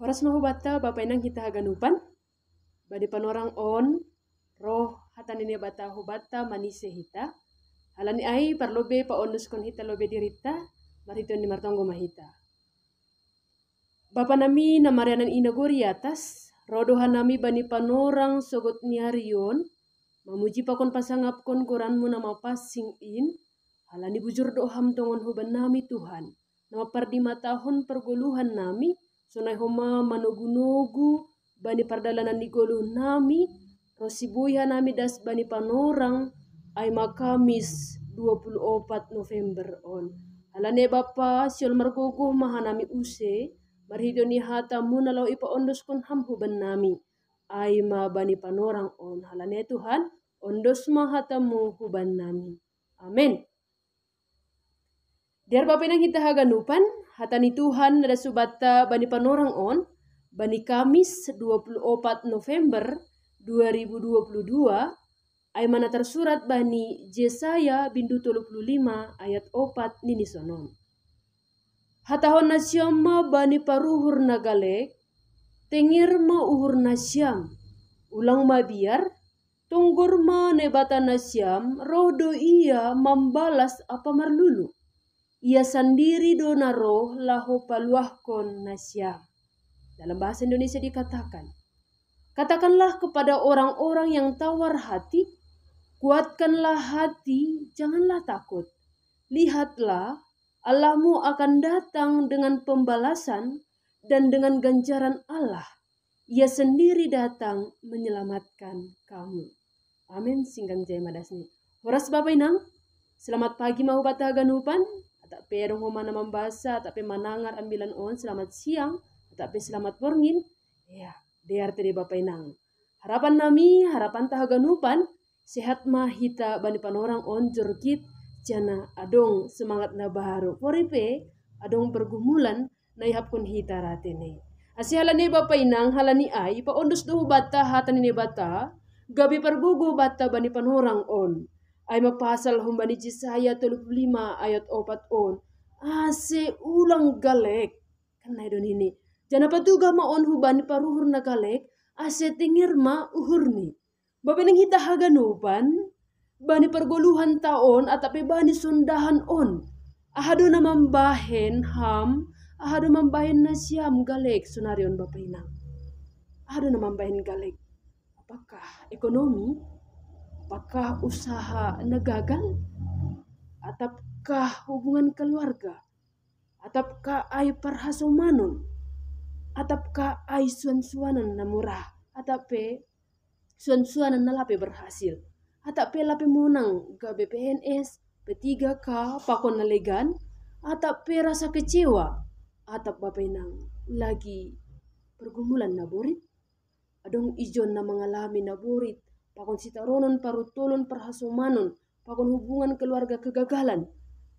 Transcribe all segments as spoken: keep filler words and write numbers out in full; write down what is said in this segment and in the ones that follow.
Horas ma hubata Bapa inang hita haganupan. Bani panorang on, roh hata ni Naibata hubata manise hita. Halani ai parlobe paondoskon hita lobe dirita, marhiton ni martonggo ma hita. Bapa nami na marianan i nagori atas, rodoha nami bani panorang sogot ni arion, mamuji pakon pasangapkon goranmu na mapasing in, halani bujur do ham tongon huban nami Tuhan, na mapardimatahon pargoluhan nami, sonai homa manogu-nogu bani pardalanan ni goluh nami, ro sibuiha nami das bani panorang, ai ma Kamis dua puluh opat November on. Halani Bapa, siol margogoh ma hanami use, marhiton ni hatamu na laho ipaondoskon ham huban nami, ai ma bani panorang on. Halani Tuhan, ondos ma hatamu huban nami. Amen. Dear Bapa inang hita haganupan, hata ni Tuhan na das hubata bani panorang on, bani Kamis dua puluh opat November dua ribu dua puluh dua, ai ma na tarsurat bani Jesaya bindu tolu puluh lima ayat opat nini sonon. Hatahon nasiam ma bani paruhur na galek, tenger ma uhur nasiam, ulang mabiar, tonggor ma Naibata nasiam, roh do ia mambalas apa marlulu. Ia sandiri do na roh laho paluahkon nasiam. Dalam bahasa Indonesia dikatakan, katakanlah kepada orang-orang yang tawar hati, kuatkanlah hati, janganlah takut. Lihatlah, Allahmu akan datang dengan pembalasan dan dengan ganjaran Allah. Ia sendiri datang menyelamatkan kamu. Amin. Singgan jai madas ni. Horas Bapa inang, selamat pagi ma hubata haganupan, atap pe adong homa na mambasa, atap pe manangar ambilan on, selamat siang, atap pe selamat borngin. Ya, dear tede Bapa inang. Harapan nami, harapan ta haganupan, sehat ma hita bani panorang on jorgit, jana adong semangat na baru. Pori pe, adong pergumulan na ihapkon hita ra tene. Asi halani Bapa inang, halani ai, paondos do hubata hata ni Naibata, gabe pargogoh bata bani panorang on. Ai ma pasal humbani Jesaya tolu puluh lima ayat opat on. Ase ulang galek. Kan nai do nini. Jana patugah ma on hubani paruhur na galek, ase tenger ma uhurni. Bapa inang hita haganupan, bani pargoluhan ta on, atap pe bani sondahan on. Aha do na mambahen ham, aha do mambahen nasiam galek sonari on Bapa inang. Aha do na mambahen galek. Apakah ekonomi? Apakah usaha na gagal? Atapkah hubungan keluarga? Atapkah ai parhasomanon? Atapkah ai suan-suanan na murah? Atap pe suan-suanan na lape berhasil? Atap pe lape monang gabe P N S, P tiga K, pakon na legan? Atap pe rasa kecewa? Atap Bapa inang lagi pergumulan na borit? Adong ijon na mangalami na borit, pakon sitaronon, parutolon, parhasomanon, pakon hubungan keluarga kegagalan.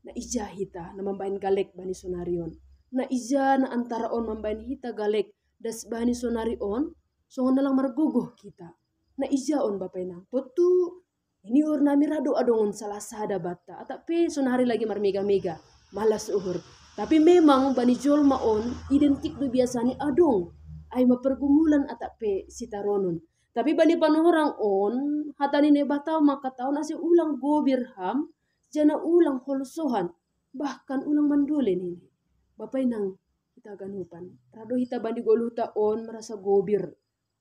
Na ija hita na mambahen galek bani sonari on? Na ija na antara on mambahen hita galek das bani sonari on, songon na lang margogoh hita? Na ija on Bapa inang? Tontu ini uhur nami ra do adong on salah sada banta, atap pe sonari lagi marmega-mega, malas uhur. Tapi memang bani jolma on identik do biasani adong, ai ma pergumulan atap pe sitaronon. Tapi bani panorang on, hata ni Naibata mangkatahon ase ulang gobir ham, jana ulang holsohan, bahkan ulang mandole nini. Bapa inang hita haganupan, ra do hita bani goluhta on merasa gobir,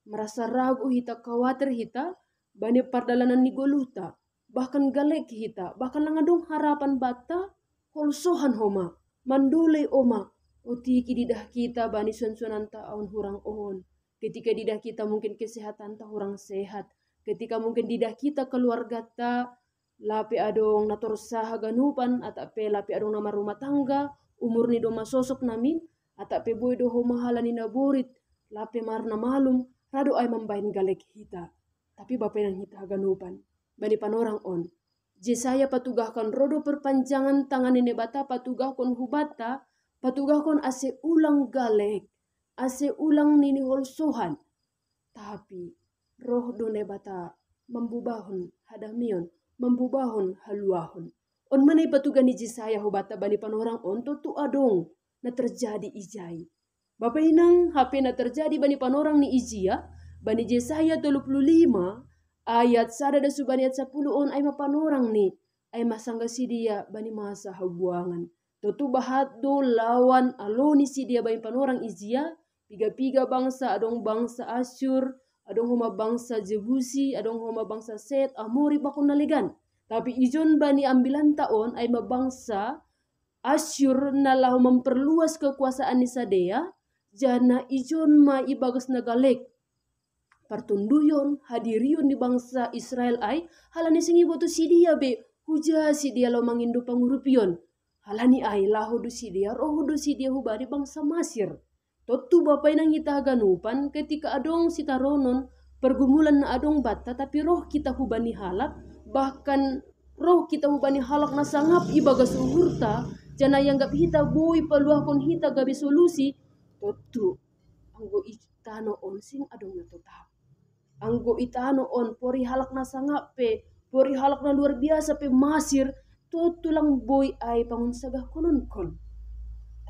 merasa ragu hita, khawatir hita bani pardalanan ni goluhta, bahkan galek hita, bahkan lang adong harapan banta, holsohan homa, mandole homa. Otik ididah hita bani suan-suananta on hurang on. Ketika ididah hita mungkin kesehatanta hurang sehat, ketika mungkin ididah hita keluargata, lape adong na torsa haganupan, atap pe lape adong na marrumah tangga, umurni do masosok namin, atap pe boi do homa halani na borit, lape mar na malum, ra do ai mambahen galek hita. Tapi Bapa inang hita haganupan, bani panorang on, Jesaya patugahkon ro do perpanjangan tangan ni Naibata patugahkon hubanta, patugahkon ase ulang galek, ase ulang nini holsohan. Tapi roh do Naibata mambubahon hadamion, mambubahon haluahon. On ma na ipatugah ni Jesaya hubanta bani panorang on, tontu adong na terjadi ijai. Bapa inang, hape na terjadi bani panorang ni ijia, bani Jesaya tolu puluh lima, ayat sada das hubani ayat sapuluh on ai ma panorang ni, ai ma sangga sidia bani masa habuangan. Totu bahat do lawan aloni sidia bani panorang ijia, piga-piga bangsa, adong bangsa Asyur, adong homa bangsa Jebusi, adong homa bangsa Set, Amori, bahkan na legan. Tapi ijon bani ambilanta on, ai ma bangsa Asyur na laho memperluas kekuasaan ni sadea, jana ijon ma ibagas na galek partonduyon, hadirion ni bangsa Israel ai, halani seng iboto sidia be, huja sidia laho mangindo pangurupion. Halani ai laho do sidia, roh do sidia hubani bangsa Masir. Totu bapa inang hita haganupan, ketika adong sitaronon, pergumulan na adong banta, tapi roh kita hubani halak, bahkan roh kita hubani halak na sangap ibagas uhurta, jana ianggap hita boi paluahkon hita gabe solusi, totu anggo i tano on seng adong na totap. Anggo i tano on, pori halak na sangap pe, pori halak na luar biasa pe Masir, totu lang boi ai pangunsagahkononkon.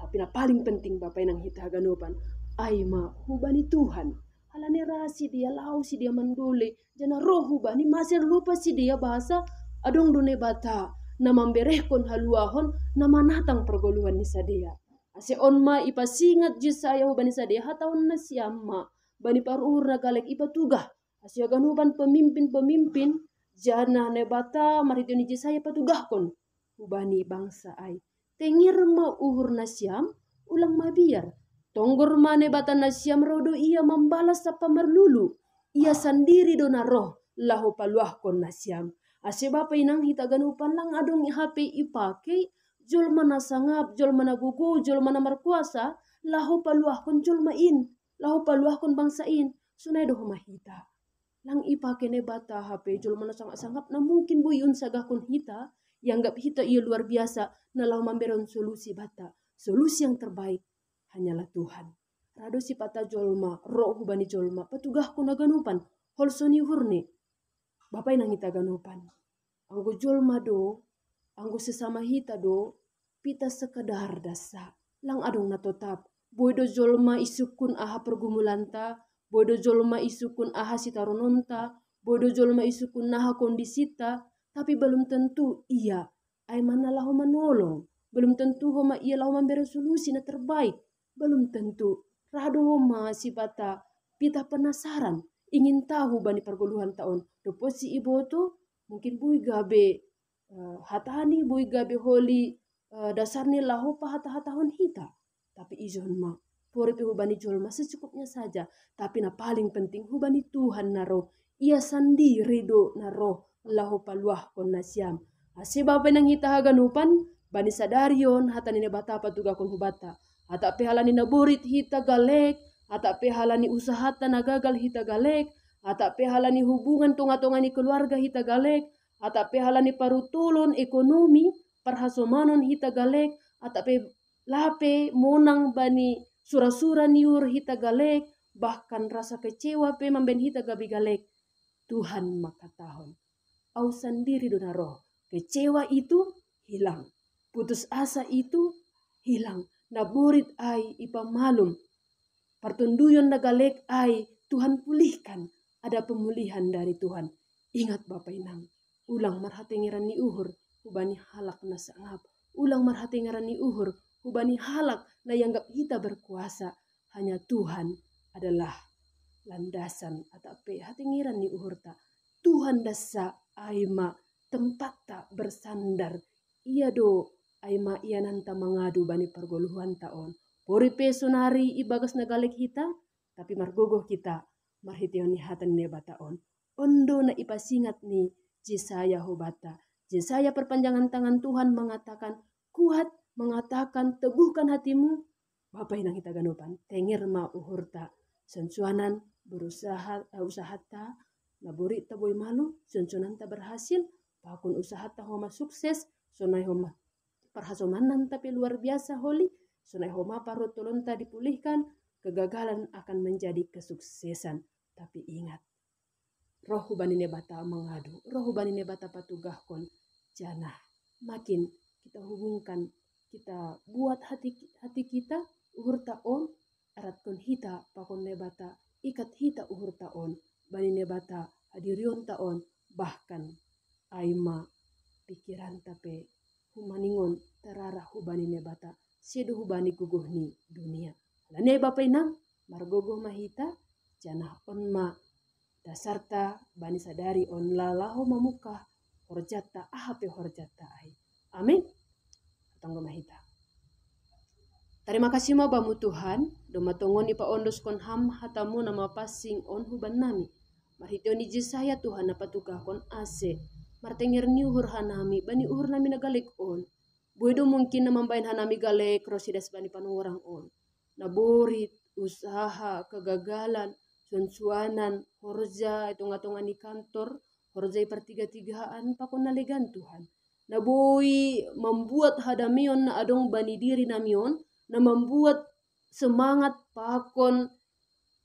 Tapi na paling penting bapa inang hita haganupan, ai ma hubani Tuhan. Halani ra sidia laho sidia mandole, jana roh hubani Masir lupa sidia bahasa adong do Naibata na mamberehkon haluahon na manatang pergoluhan ni sadea. Ase on ma ipasingat Jesaya hubani sadea, hatahon nasiam ma bani paruhur na galek ipatugah, ase haganupan pemimpin-pemimpin, jana Naibata marhitehon ni Jesaya patugahkon hubani bangsa ai. Tenger ma uhur nasiam, ulang mabiar. Tonggor ma Naibata nasiam, roh do Ia mambalas sampah marlulu. Ia sandiri do na roh laho paluahkon nasiam. Ase bapa inang hita haganupan, lang adong hape ipake jolma na sangap, jolma na gogo, jolma na markuasa, laho paluahkon jolma in, laho paluahkon bangsa in. Sonai do homa hita. Lang ipake Naibata hape jolma na sangap-sangap na mungkin boi iunsagahkon hita, ianggap hita ia luar biasa, na laho mamberehon solusi banta. Solusi yang terbaik hanyalah Tuhan. Ra do sipata jolma, roh hubani jolma, patugahkon haganupan, holso ni uhurni. Bapa inang hita haganupan, anggo jolma do, anggo sesama hita do, pita sekedar dasa, lang adong na totap. Boi do jolma isungkun aha pergumulanta, boi do jolma isungkun aha sitarononta, boi do jolma isungkun aha kondisinta, tapi belum tentu ia ai ma na laho manolong, belum tentu homa ia laho mambere solusi na terbaik, belum tentu. Ra do homa sipata pita penasaran, ingin tahu bani pergoluhanta on. Dob posi iboto, mungkin boi gabe, eh, hatani, boi gabe holi, eh, dasarni laho pahata-hatahon hita. Tapi ijon ma, pori pe hubani jolma secukupnya saja, tapi na paling penting hubani Tuhan na roh. Ia sandiri do na roh laho paluahkon nasiam. Ase bapa inang hita haganupan, bani sadari on hata ni Naibata patugahkon hubanta. Atap pe halani na borit hita galek, atap pe halani usahata na gagal hita galek, atap pe halani hubungan tonga-tonga ni keluarga hita galek, atap pe halani parutolon ekonomi, parhasomanon hita galek, atap pe lape monang bani sura-sura ni uhur hita galek, bahkan rasa kecewa pe mambahen hita gabe galek. Tuhan mangkatahon, Au sandiri do na roh. Kecewa itu hilang. Putus asa itu hilang. Na borit ai ipamalum. Partonduyon na galek ai Tuhan pulihkan. Ada pemulihan dari Tuhan. Ingat bapa inang, ulang marhatengeran ni uhur hubani halak na sangap. Ulang marhatengeran ni uhur hubani halak na ianggap hita berkuasa. Hanya Tuhan adalah landasan atap pe hatengeran ni uhurta. Tuhan dasa ai ma tempatta bersandar. Ia do ai ma iananta mangadu bani pargoluhanta on. Pori pe sonari ibagas na galek hita, tapi margogoh hita marhitehon ni hata ni Naibata on. On do na ipasingat ni Jesaya hubanta. Jesaya perpanjangan tangan Tuhan mengatakan, kuat, mengatakan, teguhkan hatimu. Bapa inang hita haganupan, tenger ma uhurta. Sonsonan berusaha, eh, usahata, na boritta boi malum, sonsonanta berhasil, pakon usahata homa sukses, sonai homa parhasomannanta pe luar biasa holi, sonai homa parutolonta dipulihkan, kegagalan akan menjadi kesuksesan. Tapi ingat, roh hubani Naibata mangadu, roh hubani Naibata patugahkon, janah makin kita hubungkan, kita buat hati, hati kita, uhurta on, aratkon hita pakon Naibata, ikat hita uhurta on bani Naibata, hadirionta on, bahkan ai ma pikiranta pe humaningon tararah hubani Naibata, sedo hubani gogoh ni dunia. Alani ai bapa inang, margogoh ma hita, janah on ma dasarta bani sadari on, lalaho mamungkah horjanta, aha pe horjanta ai. Amin. Hatonggo ma hita. Tarima kasih ma Bamu Tuhan, domma tongon ipaondoskon Ham hataMu na mapansing on hubannami. Marhitei ni Jesaya Tuhan na patugahkon ase martenger ni uhur hanami bani uhur nami na galek on. Boi do mungkin na mambahen hanami galek ronsi das bani panorang on. Na borit, usaha, kegagalan, suansuanan, horja i tonga-tonga ni kantor, horja i partigatigaan pakon na legan Tuhan. Na boi mambuat hadameon na adong bani diri nami on, na mambuat semangat pakon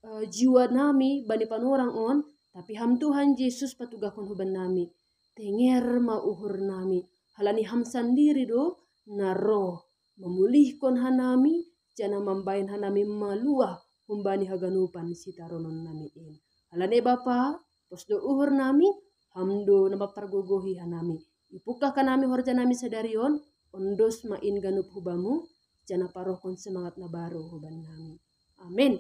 uh, jiwa nami bani panorang on, tapi Ham Tuhan Jesus patugahkon hubannami. Tenger ma uhur nami, halani Ham sandiri do na roh mamulihkon hanami, janah mambahen hanami maluah humbani haganupan sitaronon nami in. Halani ai Bapa, pos do uhur nami, Ham do na mampargogohi hanami. Ipungkah hanami horja nami sadari on, ondos ma in ganup hu Bamu, janah parohkon semangat na baru hubannami. Amin.